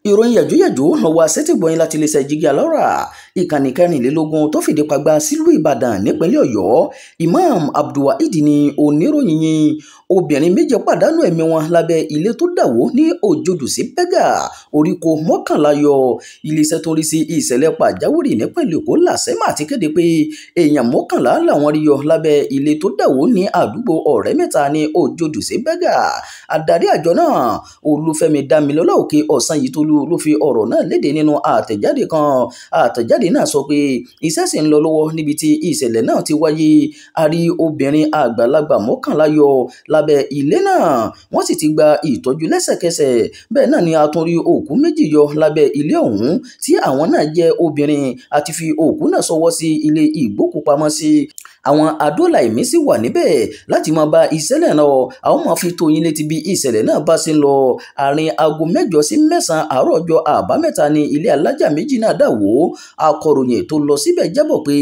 Ìròyìn yàjóyàjó ló wá sétígbọ̀nyìn láti iléeṣẹ́ Jígí Alárà, ìkànnì 24 tó fìdí pagbá sílùú Ìbàdàn nípínlẹ̀ Ọ̀yọ́. Imam Abdulwaheed ní oníròyìn yìí. Obìnrin méje pàdánù ẹ̀mí wọn lábẹ́ ilé tó dàwó ní Òjòdù sí Bẹ́gà, oríko 11 yọ. Iléeṣẹ́ tó ń rí sí ìṣẹ̀lẹ̀ pàjáwìrì nípínlẹ̀ Èkó LASEMA ti kéde pé èèyàn 11 làwọn rí yọ lábẹ́ ilé tó dàwó ní àdúgbò Ọ̀rẹ́mẹ́ta ní Òjòdù sí Bẹ́gà. Adarí àjọ náà, Olúfẹ́mi Dámilọ́lá Òkè Ọ̀sanyìntolú ló fi ọ̀rọ̀ náà léde nínú àtẹ̀jáde kan. Àtẹ̀jáde náà sọ pé iṣẹ́ sì ń lọ lọ́wọ́ níbi tí ìṣẹ̀lẹ̀ náà ti wáyé. A rí obìnrin àgbàlagbà 11 yọ lábẹ́ ilé náà, wọ́n sì ti gba ìtọ́jú lẹ́sẹ̀kẹsẹ̀. Bẹ́ẹ̀ náà ni a tún rí òkú 2 yọ lábẹ́ ilé ọ̀hún tí àwọn náà jẹ́ obìnrin. A ti fi òkú náà ṣọwọ́ sí ilé ìgbókùpamọ́sí. Àwọn adóòlà ẹ̀mí sì wà níbẹ̀ láti máa bá ìṣẹ̀lẹ̀ náà. A ó máa fi tó yín létí bí ìṣẹ̀lẹ̀ náà bá ṣe ń lọ. Àárín aago 8 sí 9 àárọ̀ ọjọ́ Àbámẹ́ta ni ilé alájà 2 náà dà wó. Akọ̀ròyìn tó lọ síbẹ̀ jábọ̀ pé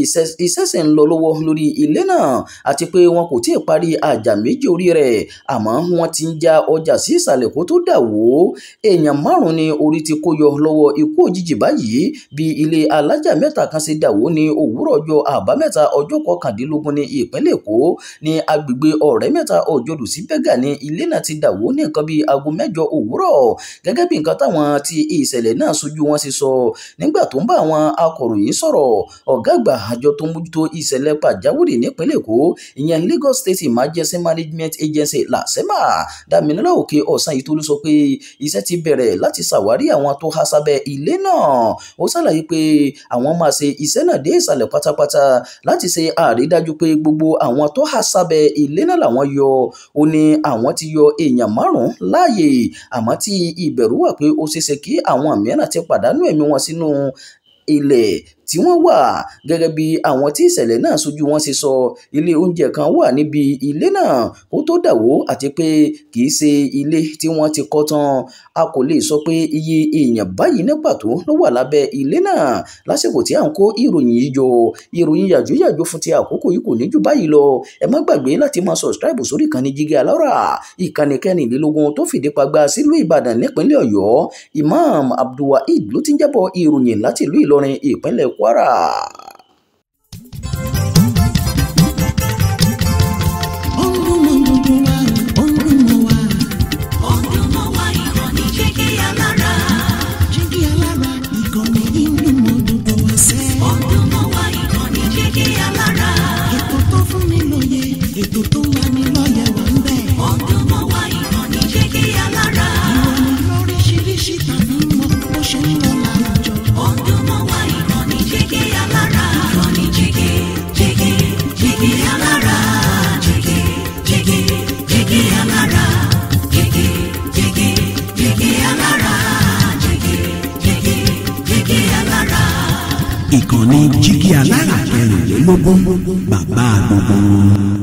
iṣẹ́ sì ń lọ lọ́wọ́ lórí ilé náà àti pé wọn kò tíì parí àjà 2 orí rẹ̀, àmọ́ wọ́n ti ń já ọjà sí ìsàlẹ̀ kó tó dà wó. Èèyàn 5 ni orí ti kó yọ lọ́wọ́ ikú òjijì báyìí bí ilé alájà 3 kan ṣe dà wó ní òwúrọ̀ ọjọ́ Àbámẹ́ta ọjọ́ 19 ní ìpínlẹ̀ Èkó ní agbègbè Ọ̀rẹ́mẹ́ta Òjòdù sí Bẹ́gà ní ilé náà ti dà wó ní nǹkan bíi aago 8 òwúrọ̀. Gẹ́gẹ́ bí nǹkan táwọn tí ìṣẹ̀lẹ̀ náà ṣojú wọn ṣe sọ nígbà tó ń bá àwọn akọ̀ròyìn sọ̀rọ̀, ọ̀gá àgbà àjọ tó ń mójútó ìṣẹ̀lẹ̀ pàjáwìrì nípínlẹ̀ Èkó, ìyẹn Lagos State Emergency Management Agency LASEMA, Dámilọ́lá Òkè Ọ̀sanyìntolú sọ pé iṣẹ́ ti bẹ̀rẹ̀ láti ṣàwárí àwọn tó há sábẹ́ ilé náà. Ó ṣàlàyé pé àwọn máa ṣe iṣẹ́ náà dé ìsàlẹ̀ pátápátá láti ṣe àrídájú pé gbogbo àwọn tó há sábẹ́ ilé náà làwọn yọ. Ó ní àwọn ti yọ èèyàn 5 láàyè, àmọ́ tí ìbẹ̀rù wà pé ó ṣeéṣe kí àwọn mìíràn ti pàdánù ẹ̀mí wọn sínú ilẹ̀ tí wọ́n wà. Gẹ́gẹ́ bí àwọn tí ìṣẹ̀lẹ̀ náà ṣojú wọn ṣe sọ, ilé oúnjẹ kan wà níbi ilé náà kó tó dà wó àti pé kì í ṣe ilé tí wọ́n ti kọ́ tán. A kò lè sọ pé iye èèyàn báyìí ní pàtó ló wà lábẹ́ ilé náà lásìkò tí à ń kó ìròyìn yìí jọ. Ìròyìn yàjóyàjó fún ti àkókò yìí kò ní jù báyìí lọ. Ẹ má gbàgbé láti máa subscribe sórí ìkànnì Jígí Alárà, ìkànnì 24 tó fìdí pagbá sílùú Ìbàdàn nípínlẹ̀ Ọ̀yọ́. Imam Abdulwaheed ló ti ń jábọ̀ ìròyìn láti ìlú Ìlọrin, ìpínlẹ̀ Kwara. Ètò tó ń lani lọ́yẹ̀ wà ń bẹ̀. Ó ń dún mọ́ wa, ìkànnì Jígí Alárà. Ìròyìn lóríṣiríṣi tàbí mọ bó ṣe ń lọ láwùjọ. Ó ń dún mọ́ wa, ìkànnì Jígí Alárà. Ìkànnì Jígí, Jígí, Jígí Alárà. Jígí, Jígí, Jígí Alárà. Jígí, Jígí, Jígí Alárà. Jígí, Jígí, Jígí Alárà. Ìkànnì Jígí Alárà 24, bàbá gbogbo.